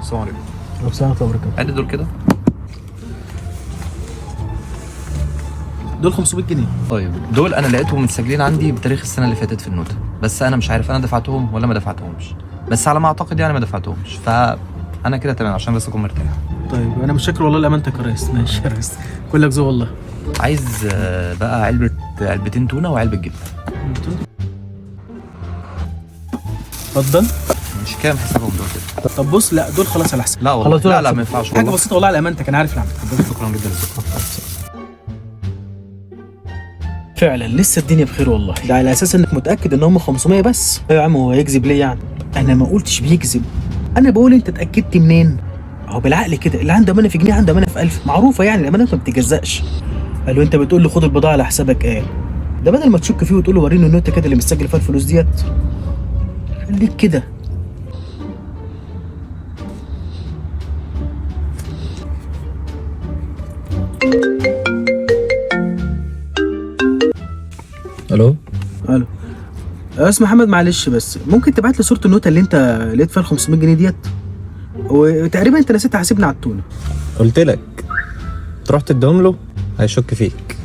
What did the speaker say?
السلام عليكم. السلام عليكم وبركاته. عد دول كده. دول 500 جنيه. طيب دول انا لقيتهم متسجلين عندي بتاريخ السنة اللي فاتت في النوتة، بس انا مش عارف انا دفعتهم ولا ما دفعتهمش، بس على ما اعتقد يعني ما دفعتهمش، فانا كده تمام عشان بس اكون مرتاح. طيب انا مش شاكر والله لامانتك يا ريس. ماشي يا ريس، كلك ذوق والله. عايز بقى علبتين تونه وعلبة جبنه. اتفضل. مش كام حسابهم دول كده؟ طب بص، لا دول خلاص على حساب. لا والله، خلاص دول لا على لا حساب. ما ينفعش حاجة والله. بسيطة والله على امانتك، انا عارف اللي عملته. شكرا جدا لذوقك. فعلا لسه الدنيا بخير والله. ده على اساس انك متاكد ان هم 500 بس. ايوه يا عم، هو هيكذب ليه يعني؟ انا ما قلتش بيكذب، انا بقول انت اتاكدت منين؟ اهو بالعقل كده، اللي عنده امانه في جنيه عنده امانه في 1000، معروفة يعني، الامانة ما بتتجزأش. قالوا انت بتقول له خد البضاعة على حسابك، ايه ده؟ بدل ما تشك فيه وتقول له وريني النوته كده اللي متسجل فيها الفلوس ديت، خليك كده. الو. الو يا استاذ محمد، معلش بس ممكن تبعت لي صوره النوته اللي انت لقيت فيها ال 500 جنيه ديت؟ وتقريبا انت نسيت تحاسبني على التونه. قلت لك تروح تديهم له هيشك فيك.